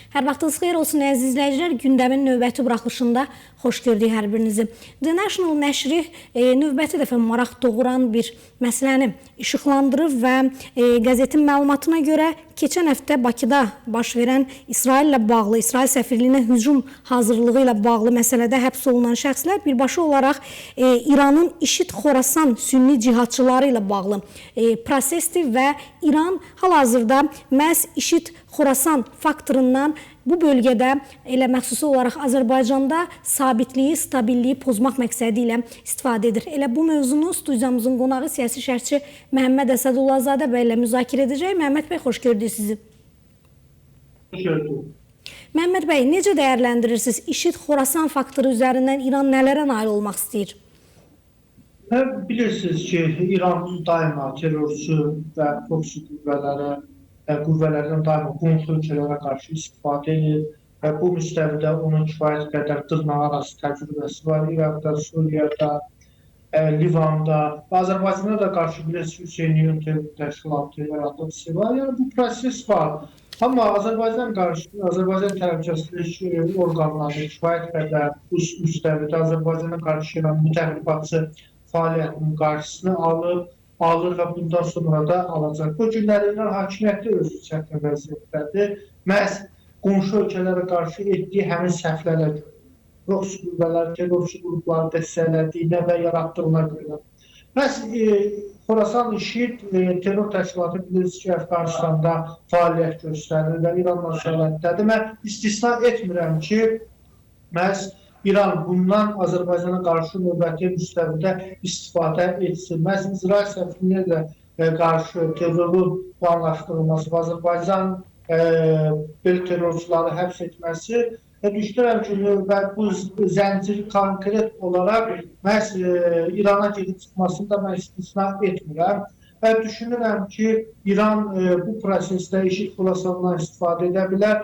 Hər vaxtınız xeyir olsun əziz izləyicilər. Gündəmin növbəti buraxılışında xoş gördük hər birinizi. The National nəşri növbəti dəfə maraq doğuran bir məsələni işıqlandırır və qəzetin məlumatına görə keçən həftə Bakıda baş verən İsraillə bağlı, İsrail səfirliyinə hücum hazırlığı ilə bağlı məsələdə həbs olunan şəxslər birbaşa olaraq İranın IŞİD Xorasan sünni cihadçıları ilə bağlı prosesdir və İran hal-hazırda məhz IŞİD Xorasan faktorundan bu bölgədə elə məxsusi olaraq Azərbaycanda sabitliyi, stabilliyi pozmaq məqsədi ilə istifadə edir. Elə bu mövzunu studiyamızın qonağı siyasi şərhçi Məhəmməd Əsədullazadə bəy ilə müzakirə edəcəyik. Məhəmməd bəy, xoş gördük sizi. Xoş gördük. Məhəmməd bəy, necə dəyərləndirirsiniz? IŞİD Xorasan faktoru üzərindən İran nələrə nail olmaq istəyir? Bilirsiniz ki, İran daima terrorçu və proksi qüvvələrə qüvvələrdən daima qonşu ölkələrə qarşı istifadə edir və bu müstəvidə onun kifayət qədər dırnaqarası təcrübəsi var. İraqda, Suriyada, Livanda və Azərbaycanda da qarşı bilirsiniz Hüseyniyun terror təşkilatı yaradıcısı var. Yəni bu proses var. Amma Azərbaycan qarşı, Azərbaycan təhlükəsizlik orqanları kifayət qədər bu müstəvidə Azərbaycana qarşı İran bu təxribatçı fəaliyyətinin qarşısını alıb, alır və bundan sonra da alacaq. Bu günlər İran hakimiyyəti özü çətin vəziyyətdədir. Məhz qonşu ölkələrə qarşı etdiyi həmin səhvlərə görə, proksi qüvvələr, terrorçu qrupları dəstəklədiyinə və yaratdığına görə. Məhz Xorasan IŞİD terror təşkilatı bilirsiniz ki, Əfqanistanda fəaliyyət göstərir və İranla sərhəddədir. Mən istisna etmirəm ki, məhz İran bundan Azərbaycana qarşı növbəti müstəvidə istifadə etsin. Məhz İsrail səfirliyinə də qarşı terrorun planlaşdırılması və Azərbaycan belə terrorçuları həbs etməsi düşünürəm ki, növbə bu zəncir konkret olaraq məhz İrana gedib çıxmasını da mən istisna etmirəm. Və düşünürəm ki, İran bu prosesdə IŞİD Xorasandan istifadə edə bilər.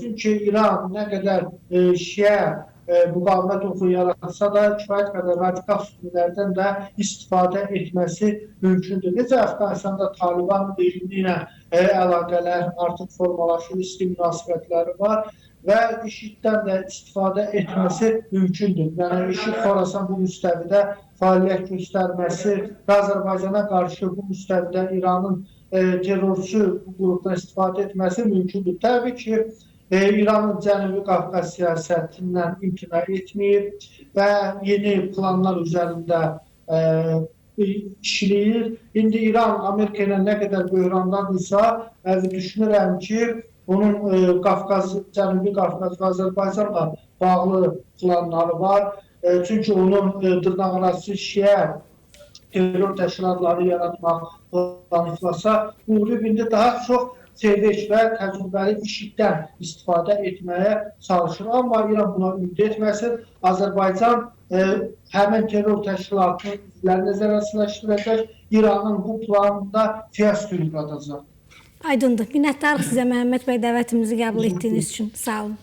Çünki İran nə qədər şiə müqavimət oxu yaratsa da kifayət qədər radikal sünnilərdən də istifadə etməsi mümkündür. Necə Əfqanistanda Taliban rejimi ilə əlaqələr artıq formalaşır, isti münasibətləri var və IŞİD-dən də istifadə etməsi mümkündür. Yəni IŞİD Xorasan bu müstəvidə fəaliyyət göstərməsi və Azərbaycana qarşı bu müstəvidə İranın terrorçu bu qrupdan istifadə etməsi mümkündür. Təbii ki, İranın Cənubi Qafqaz siyasətindən imtina etməyib və yeni planlar üzərində işləyir. İndi İran Amerika ilə nə qədər böhrandadırsa, düşünürəm ki, onun Qafqaz, Cənubi Qafqaz və Azərbaycanla bağlı planları var. Çünki onun dırnaqarası şiə terror təşkilatları yaratmaq planı iflasa uğrayıb. İndi daha çox sevic və təcrübəli IŞİD-dən istifadə etməyə çalışır. Amma İran buna ümid etməsin. Azərbaycan həmin terror təşkilatının üzvlərini zərərsizləşdirəcək. İranın bu planında fiyasko yaradacaq. Aydındır. Minnətdarıq sizə Məhəmməd bəy dəvətimizi qəbul etdiyiniz üçün. Sağ olun.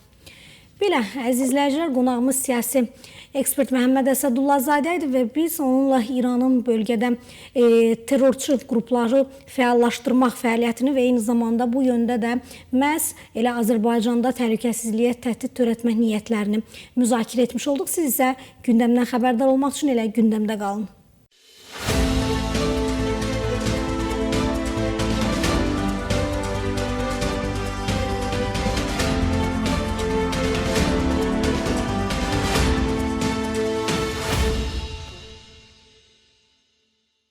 Belə, əziz izləyicilər, qonağımız siyasi ekspert Məhəmməd Əsədullazadə idi və biz onunla İranın bölgədə terrorçu qrupları fəallaşdırmaq fəaliyyətini və eyni zamanda bu yöndə də məhz elə Azərbaycanda təhlükəsizliyə təhdid törətmək niyyətlərini müzakirə etmiş olduq. Siz isə gündəmdən xəbərdar olmaq üçün elə gündəmdə qalın.